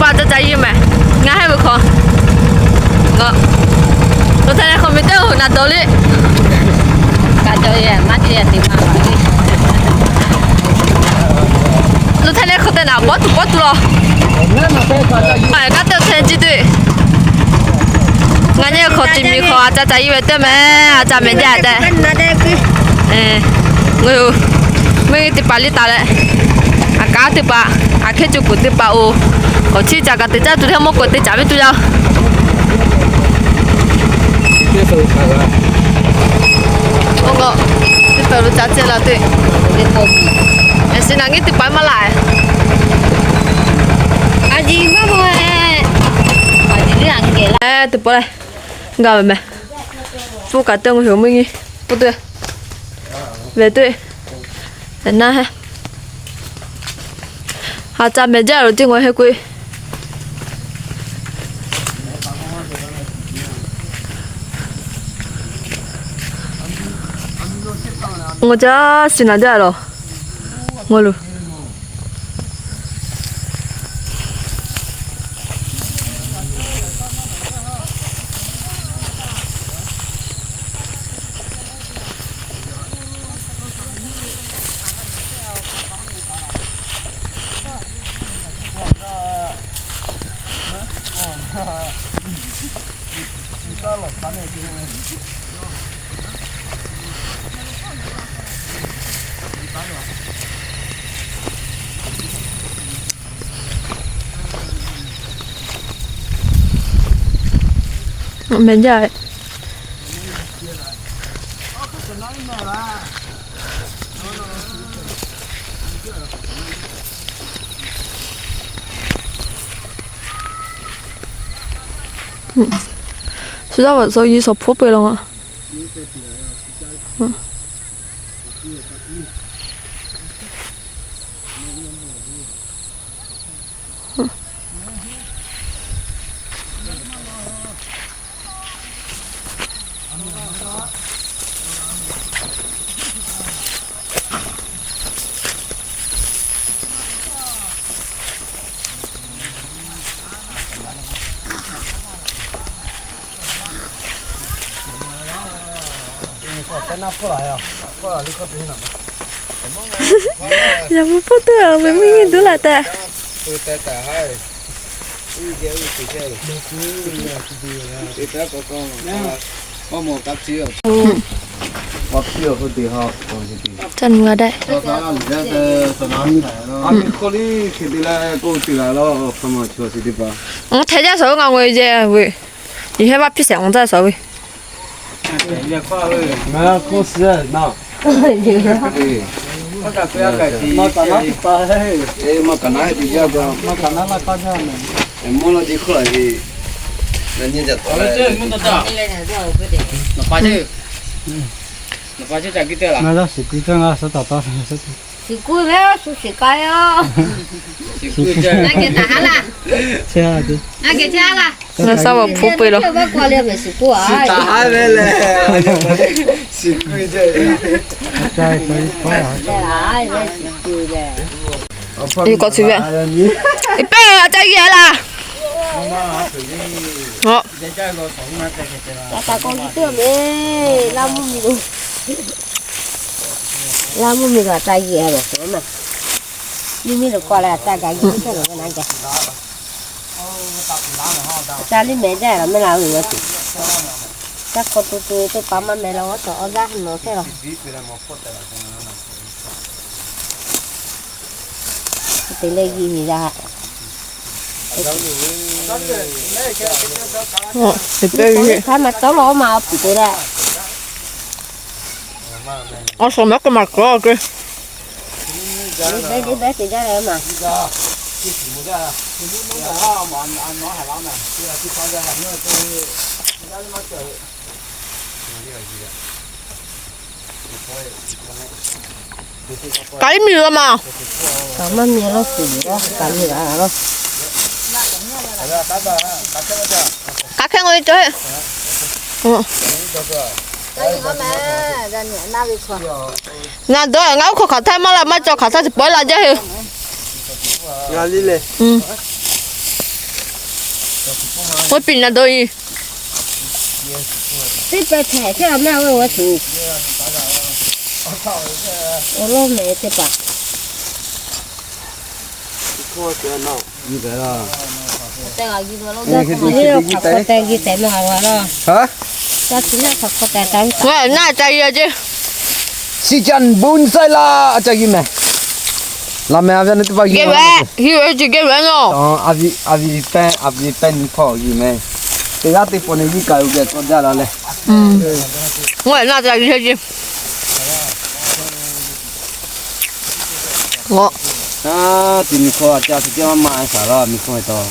A ca ca yi mehˬ. Ngaˬ heh ve hk'aw, lo htaˇ leh hk'aw mi teˇ hui na dawˬ le. Lo htaˇ leh hk'aw te naˍ pawˇ tuˬ pawˇ tuˬ law. Kaꞈ teˇ hteˇ ji teˇ. Ngaˬ nyi hk'aw ti miˬ hk'aw a ca ca yi ve teˇ mehˬ, a ca mehˬ jaˇ tehꞈ. Ngaˬ hui meuˇ teˇ hpaˍ liˇ taˍ leh, a kaˉ teˇ hpaˍ, a hkehˉ co kuiˬ teˇ hpaˍ oˬ, k'awꞈ chiˇ caꞈ kaꞈ teꞈ caˇ tuˬ teˇ mawˇ k'awꞈ te caꞈ ve tuˬ yaˇ. Teˇ hpaˍ lo ca tcuh la teˇ. Eˬ, shiˍ naˍ ngiˉ teˇ hpaˍ maˇ laˬ. Teˇ pawˆ leh gaˬ ve mehˬ. Pfuhˇ kaꞈ teˇ ngaˬ hui meuˇ nyi pfuhˇ teˇ ve teˇ, naˉ heh, ha ca mehˬ jaˇ lo teˇ ngaˬ heh k'oˆ. Ngaˬ ca shiˍ naˍ jaˇ lo, ngaˬ lo. Mehˬ jaˇ. Suh taˇ vaꞈ suh yi suh hpoˆ peuˬ law. Yaꞈ mvuh hpawˇ tuˬ ve mvuhˇ nyi duˉ laˬ tehꞈ. Ca nu g'a dehꞈ. Hteˇ jaˇ shawˍ ve ngaˬ ngawˬ yehˬ ve, yehˬ hehˉ vaˇ hpiˇ shehˍ ngaˬ caˇ shawˍ ve. Shiˍ kuˇ ve, shu shiˍ k'ai-o. Ngaˬ geh taˍ ha laˇ. Ngaˬ geh chehˇ ha laˇ. Ngaˬ sha vaꞈ hpu peu-eˬ law. K'awꞈ tuˬ ve, i pehˇ a ca geh laˇ. Laˇ mvuhˇ miˬ lo a ca geh lawˬ ma. Miˇ miˇ lo k'awꞈ leh a ca gaˬ geh teˇ lo na geh. A ca liˇ mehˍ jaˇ laˬ mehˆ laˬ ve yoˬ tuˬ. Caˇ hk'aw tu tu teˇ hpaˍ maˇ mehˍ laˬ, awˬ tawꞈ awˬ gaˇ nawˬ hk'e laˬ. Te leh geh ve yaˇ. Hk'aˬ ma tawˉ lawˬ ma a puˍ te leh. Awˬ suhˍ mehˉ k'o maˬ kuiˬ awˬ ke. Dehꞈ dehꞈ te jaˇ leh maˬ. Kaꞈ iˉ miˬ lo maˬ. Kaꞈ maˇ miˬ lo, suhˍ lo kaꞈ miˬ la lo. Kaꞈ hkehˇ ngaw e cawˬ heˆ. Ngaˬ dawˇ ngaˬ oˉ hk'aw hk'aˬ htaˇ maˇ la maˇ cawˬ, hk'aˬ htaˇ chi pawehˇ la jaˇ heˆ. Ngaˬ liˇ lehˬ. Oˇ piˍ na dawˇ e. Teˇ pehˇ hpehꞈ chehˇ a maˇ ve awˬ tuˬ. Awˬ lawˉ mehˍ teˇ hpaˍ. Geh ve, hiˆ ve ce geh ve nawˬ. Ngaˬ na ca geh ce. Ngaˬ, ti mi hk'aw a ca hk'e ceh maˇ maˇ shaˍ la mi hk'aw e taw.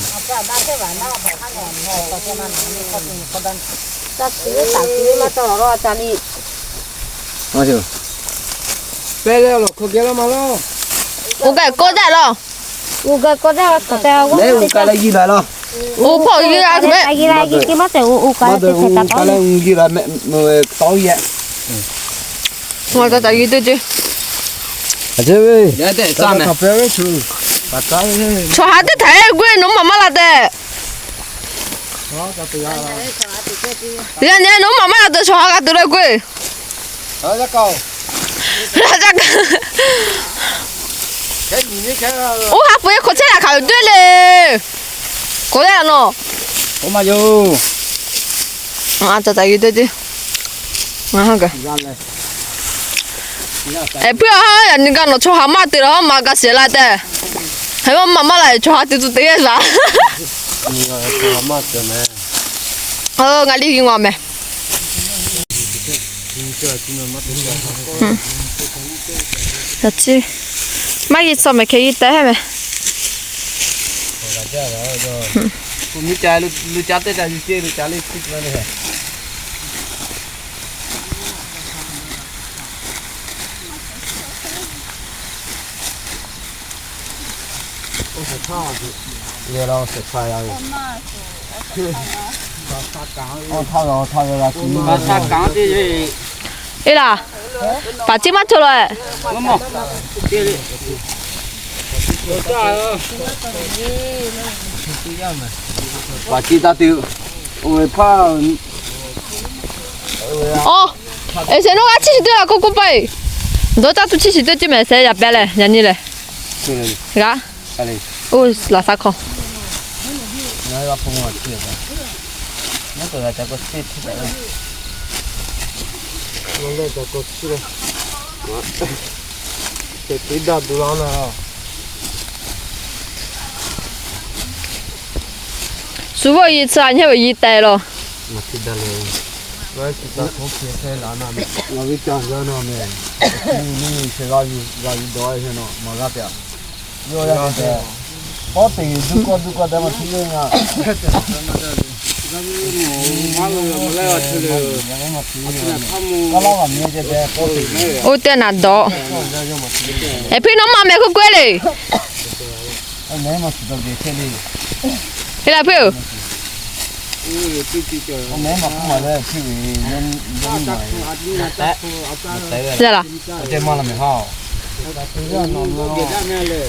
Oˇ kaꞈ kawˇ daꞈ laˇ. Leh uˬ kaˬ leh yiˇ daꞈ laˇ. Uˬ hpawˇ yiˇ la te mehˆ. Maˇ te uˬ kaˬ leh uˬ yiˇ la mehˆ, tawˇ yehˆ. Ngaˬ taˇ taˍ yiˇ teˇ ce. Chaw ha teˇ htaꞈ g'oˇ e nawˬ maˍ maˇ la tehꞈ. Yaꞈ nyi nawˬ maˍ maˇ la tehꞈ chaw ha g'a tuˬ leh g'oˇ e. Oˇ ha peuˬ e hk'awꞈ chehˇ la hk'aˬ ve duˇ le. K'awꞈ le nawˬ. Aˬ, taˍ taˍ yiˇ teˇ ce. Ngaˬ ha gaˬ. Eˬ, hpuiˇ a ha, yaꞈ nyi gaˬ nawˬ chaw ha maˇ te la maˇ gaˬ shehˍ la tehꞈ. Hk'e maˇ maˍ maˇ la, chaw ha te tuˬ te g'aˇ shaˍ. Ngaˬ liˇ g'i ngaw mehˍ. Maˇ g'i suh mehˍ, hk'e g'i teh mehˍ. Eˬ laˬ, paˍ ciˇ maˇ cawˬ la. Paˍ ciˇ taˇ te. Oˇ ve hpaˇ. Aˬ, eˬ, shehˍ nawˉ g'aˇ chiˇ shiˍ teˇ g'aˇ k'oˆ k'oˆ paˇ eˬ. Dawˇ caˇ tuˬ chiˇ shiˍ teˇ ceuˬ mehˍ shehˍ yaꞈ pehˍ leh yaꞈ nyi lehˬ. G'a. Oˇ laˬ htaˇ hk'aw. Shu veuˆ yi tcuh a nyi ve yi teh laˬ. Oˇ teˇ naˍ dawꞈ. Eˬ, hpuiˇ nawˉ maˇ mehˍ k'oˆ k'oˆ le. Eˬ laˬ hpuiˇ-oˬ. Yaˇ laˬ.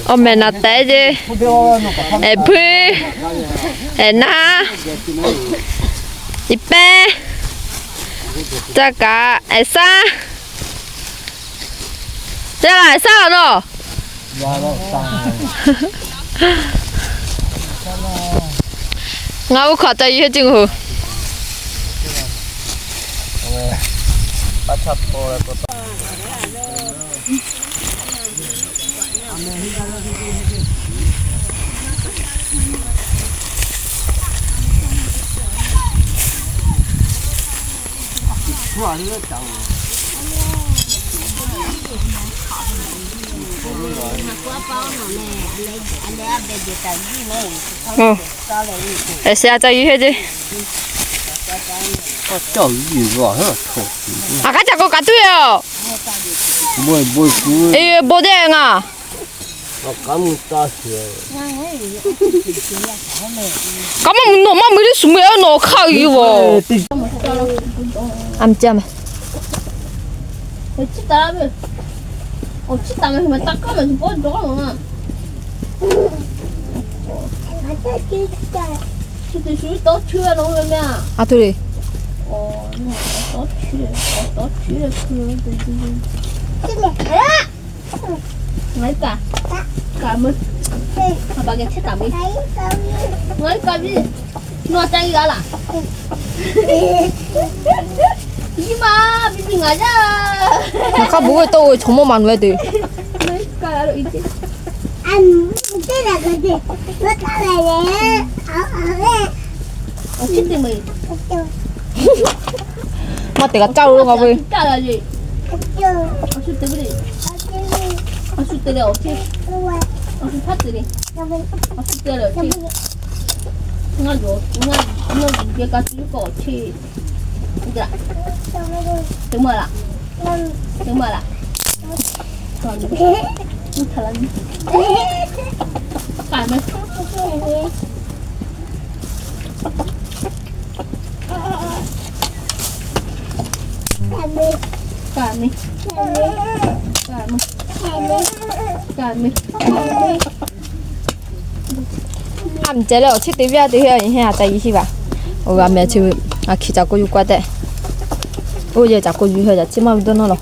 Awˬ mehˍ naˍ tehˉ ce. Eˬ hpuiˇ, eˬ naˉ, iˉ pehˇ, caˇ kaꞈ, eˬ saˉ. Yaˇ laˬ, eˬ saˉ laˬ nawˬ. Ngaˬ g'uˇ hk'aw ca yi heˇ ceˇ hu. Eˬ, sheh a ca yi heˇ ceˇ. Aˬ, kaˉ ca k'o kaꞈ tuˉ ve yoˬ. Eˬ, bon teˇ ngaˬ. Kaꞈ maˇ mui nawˬ maˇ mui teˇ shuˍ mui nawˬ hk'aˇ yuˬ vaˬ. A meh, A tu le. Ngaˬ hk'a bon ve tawˇ ve chaw mawˇ ma nu ve te. Maˇ te kaꞈ caˇ lo lo k'aw ve. A miˬ ceh leh awˬ chi te viˇ a te heˆ a nyi heˆ a ca yi hiˆ vaˬ. Oˇ g'a meh chi a hkiˬ caˬ k'oˆ yuˬ k'oˆ tehꞈ. Oˇ yehˬ caˬ k'oˆ yuˬ heˆ a ca chi maˇ ve dawˇ nawˇ lawˬ.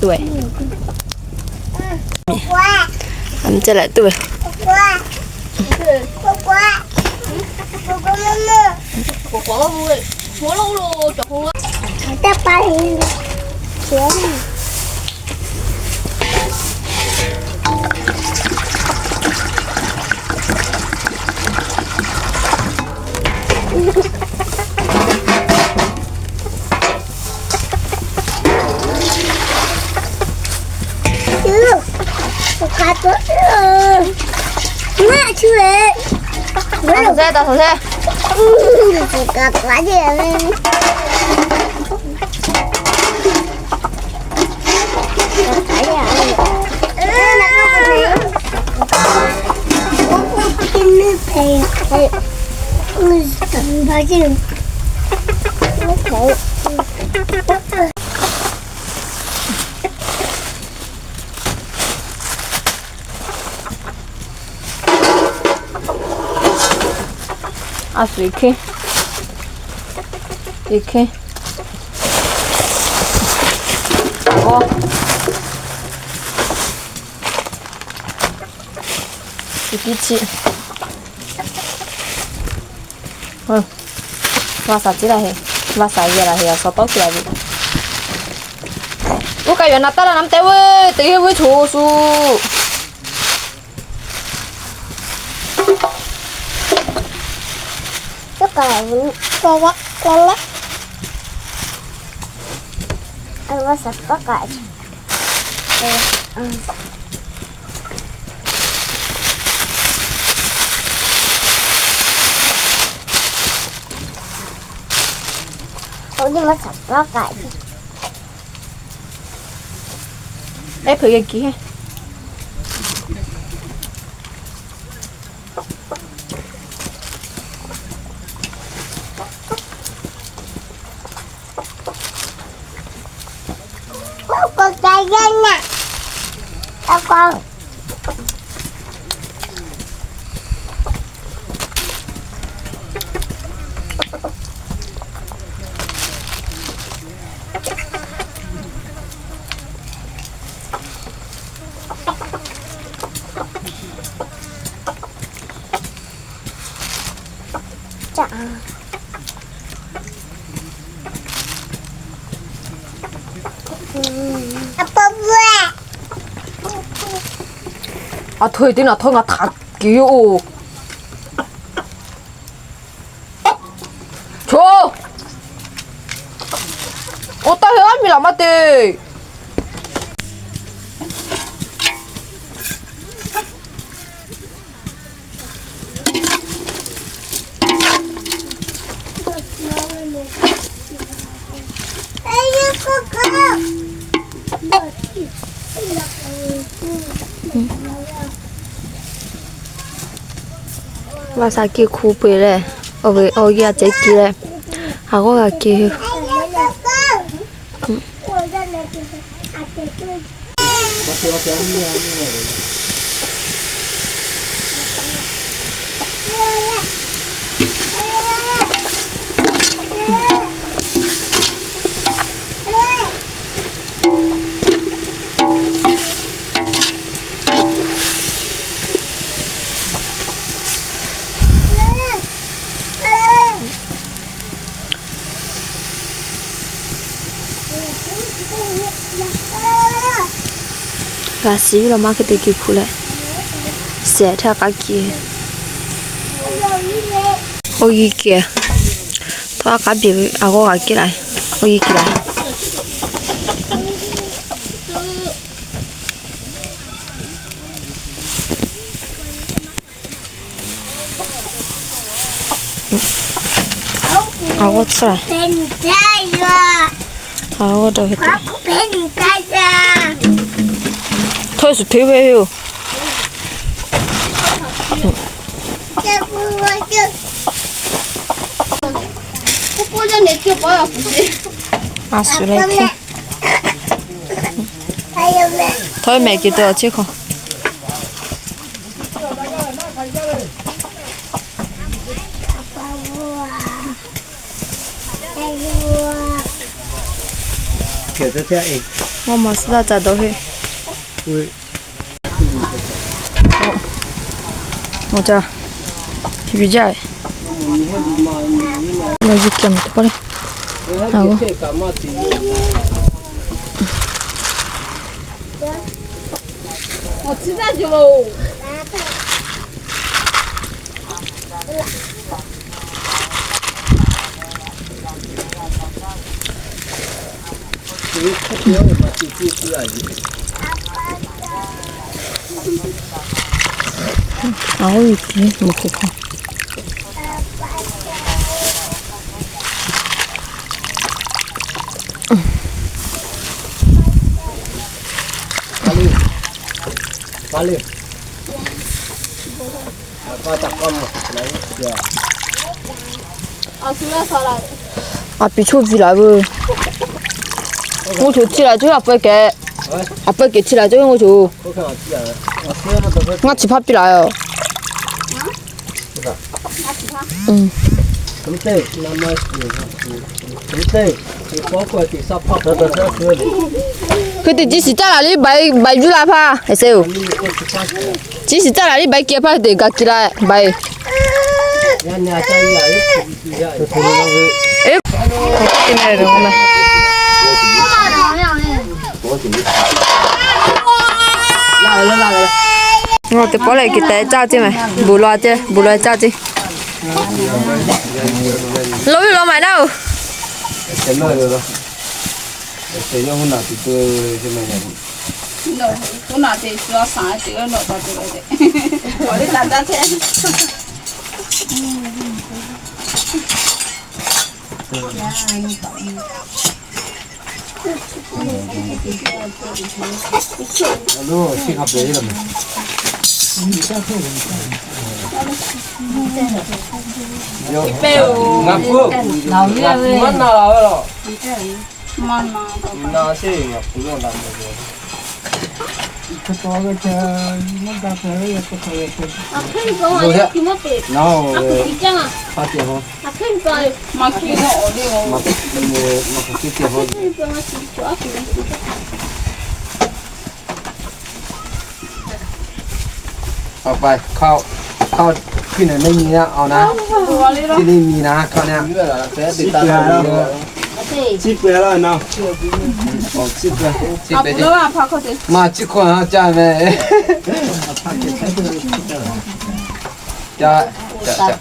Tuˬ ve. A miˬ ceh leh tuˬ ve. A shu iˉ hkeˇ, iˉ hkeˇ, a g'awˇ, iˉ hkiˇ chi. Vaꞈ shaˍ ciˉ la heˆ, vaꞈ shaˍ yaˇ la heˆ, a shu tawˇ hkiˇ la ve. Oˇ kaꞈ yaꞈ na taˇ la na mvuhˇ te ve, teꞈ heˆ ve choˬ shu. Ehˉ hpeuꞈ geh kiˬ heˆ. A htoꞈ te naˬ htawˇ ngaˬ htaꞈ keˍ yoˬ. Choˬ, awˬ taˇ heh aˉ miˬ laˬ maˇ te. Vaꞈ shaˍ kiˇ hkuˇ peu eˬ leh, awˬ ve awˬ yanˇ ceh kiˇ leh, a g'awˇ g'a kiˇ hui. G'a shiˍ ve law maˇ hk'e te kiˬ hpu leh, shehˍ htaˇ k'a kiˬ. Oˇ yiˇ kiˬ, htawˇ a k'a biˬ ve a g'awˇ g'a kiˇ la, oˇ yiˇ kiˬ la. A g'awˇ tcuhˇ la. A g'awˇ dawˇ ve te. Htawˇ suhˍ hteˇ ve yoˬ. A suhˍ leh hteˇ. Htawˇ mehˍ kiˬ te awˬ chehˇ hk'aw. Maˇ maˬ suh laˇ ca dawˬ heˆ. Maˬ ca, hpi jaˇ. Maˇ zuhˆ kehˬ maˬ teˇ pawˆ le. A, oˇ yiˇ kiˬ mvuhˇ hk'oˆ hk'aw. A piˍ choˇ viˬ laˬ veuˬ. Ngaˇ choˬ chi laˬ cawˇ, a pawehˇ kehˬ, a pawehˇ kehˬ chi laˬ cawˇ ngaˇ choˬ. Ngaˇ chi hpaˇ piˇ laˬ yoˬ. Hk'e te ciˇ shiˍ caˇ laˬ liˇ baiˬ yuˇ la hpaˇ e se yoˬ. Ciˇ shiˍ caˇ laˬ liˇ baiˬ kiˇ hpaˇ te gaˬ kiˇ la baiˬ. Teˇ pawˆ lehˬ, kehˬ tehꞈ caˇ ceˇ mehˍ. Bvuhꞈ law ceˇ, bvuhꞈ law caˇ ceˇ. Lo ve law maˬ naˉ oˬ. Hkawˇ hkawˇ hkui na neˇ nyi a awˬ na, chi neˇ nyi na hkawˇ na. Chi peuˬ la na, chi peuˬ, maˬ chi hkawˇ na caˇ mehˍ. Ca, ca, ca.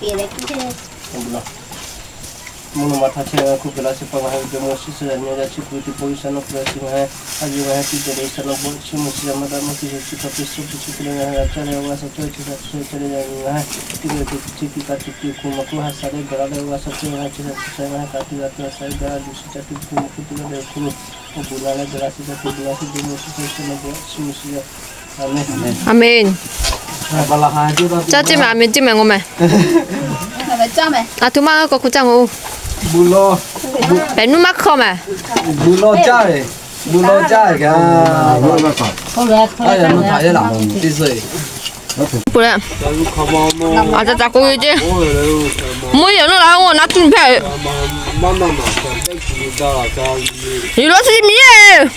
Mvuhˇ naw ma htaꞈ chehˇ ve hkunˉ hk'aˬ la chi pa ngaˬ hui ve Jawˇmawˇ Yeˍsuˆ Hkriꞈ yaˇ chi hpu teˇ pawˆ G'uiˬsha nawˬ hpu la chi ngaˬ hui a yawˇ ngaˬ hui teˇ geh leh G'uiˬsha nawˬ bon chiˇ mvuh chi yaˇ maˇ daꞈ maˇ teˇ ceuˬ chi hk'a peu suh chi chi hk'e leh ngaˬ hui g'a caˇ leh awˬ g'a shaˍ cawˇ ve chi htaꞈ chi hk'e leh ngaˬ hui teˇ geh teˇ chi teˇ kaꞈ teˇ teˇ hk'oˆ maˇ hk'oˆ ha saˍ leh gaˬ la leh awˬ g'a shaˍ cawˇ ve ngaˬ hui chi htaꞈ chi sha ngaˬ hui kaꞈ teˇ g'aˇ teˇ g'aˇ shaˍ leh gaˬ la leh shu ca teˇ hk'oˆ maˇ hk'oˆ teˇ g'aˇ leh awˬ hk'oˆ lo awˬ bon la leh gaˬ la chi htaꞈ teˇ bon la teˇ bon mvuh chi hk'e chi nawˬ bon chiˇ mvuh chi yaˇ. Aˍmenˍ. Caˇ ceˇ mehˍ, aˍmenˍ ceˇ mehˍ, ngaw mehˍ. A htoꞈ ma k'awꞈ k'oˆ caˇ ngaˬ oˬ. Pehꞈ nuˇ maˇ hk'aw mehˍ. Bvuhꞈ law caˇ ve. Pu leh, a ca ca k'oˆ ve ceˇ. Mvuhˇ yeˬ naˇ la-o, naˉ tuˇ hpehˇ. Yuˬ law chi miˬ yeˬ.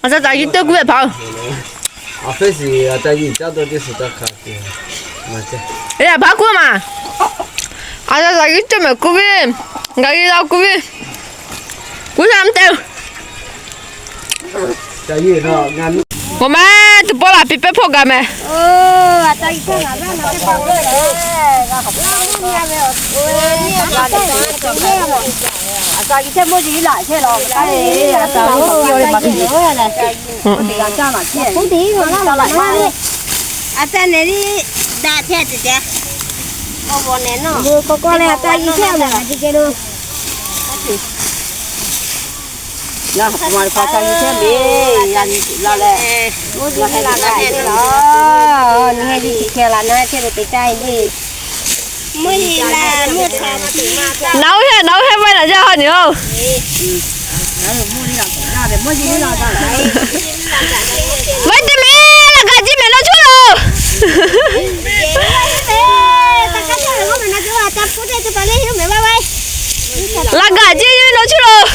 A ca ca yiˇ teˇ kuˇ ve hpaˍ-oˬ. Hpaˍ kuˇ maˬ. A ca ca yiˇ teˇ mehˍ kuˇ ve, ngaˬ yiˇ la kuˇ ve, kuˇ shaˆ mvuhˇ te-o. K'awꞈ mehˍ, teˇ pawˆ laˬ piˇ pehˇ hpawˇ gaˬ mehˍ. A ca nehˬ liˇ daꞈ chehˇ te te. Awˬ bawˬ nehˬ nawˇ, k'awꞈ k'awꞈ leh a ca nyi chehˇ a mehˍ, a ci ceh lo. Ngaˬ hk'aˬ ma hk'aˬ ca nyi chehˇ ve, a nyi tuˬ la leh, mvuhˇ yeˬ la leh chehˇ la, nyi heh liˇ chi hkeh la na chehˇ ve te caˇ ve. Mvuhˇ yeˬ la, mvuhˇ yeˬ la. Naˬ oˇ heh, naˬ oˇ heh vaˇ naˬ jaˇ ha nyi-oˬ. Vaˇ teˇ mehˍ, laꞈ kaꞈ jiˇ mehˍ nawˇ cuˇ loˬ. Laꞈ kaꞈ jiˇ yawˇ nawˇ cuˇ loˬ.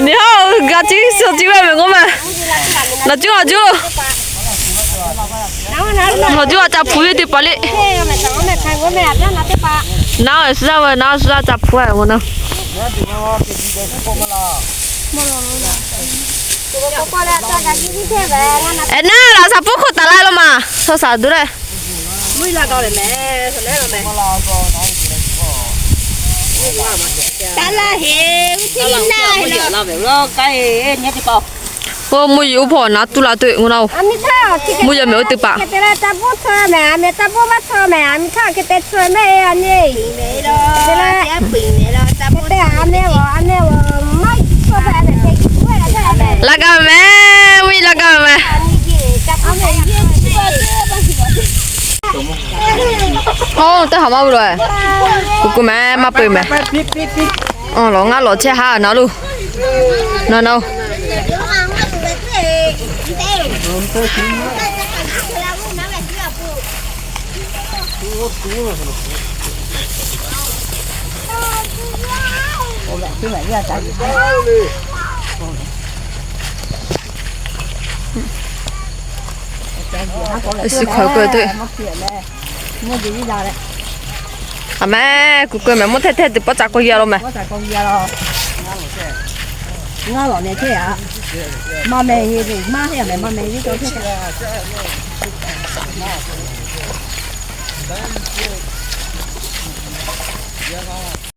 Nyi ha ga ciˇ suh ciˇ ve mehˍ k'oˆ ma. Nawˬ cuˇ loˬ. Nawˬ cuˇ a ca hpu ve teˇ hpaˍ le. Naˉ suh zaˇ ve, naˉ suh zaˇ ca hpu ve na. Eˬ, naˉ laˬ shaˍ puiˉ hk'oˆ taˍ la lo maˬ. Shaw shaˍ duˬ leh. Oˇ mvuhˇ yeˬ oˇ hpawˇ naˉ tuˇ la tuˬ-e, mvuhˇ naˉ-oˬ. Mvuhˇ yeˬ mehˍ oˇ teˇ hpaˍ. Laˇ gaˇ ve mehˍ, mvuhˇ yeˬ laˇ gaˇ ve mehˍ. Oˇ, teˇ haˍ maˇ ve lo. Kuˬ kuˬ mehˍ, maˇ peu mehˍ. Oˇ, lawˬ ngaˇ lawˬ chehˇ haˉ na lo. Na na. Suh hkawꞈ k'oˆ ve teˇ. A mehˍ, kuˬ kuˬ mehˍ, mvuhˇ hteˇ hteˇ teˇ pawˆ ca k'awꞈ yaˇ lo mehˍ. Ngaˇ lawˬ nehˬ chehˇ a. Maˇ mehˍ, maˇ heˆ a mehˍ, maˇ mehˍ.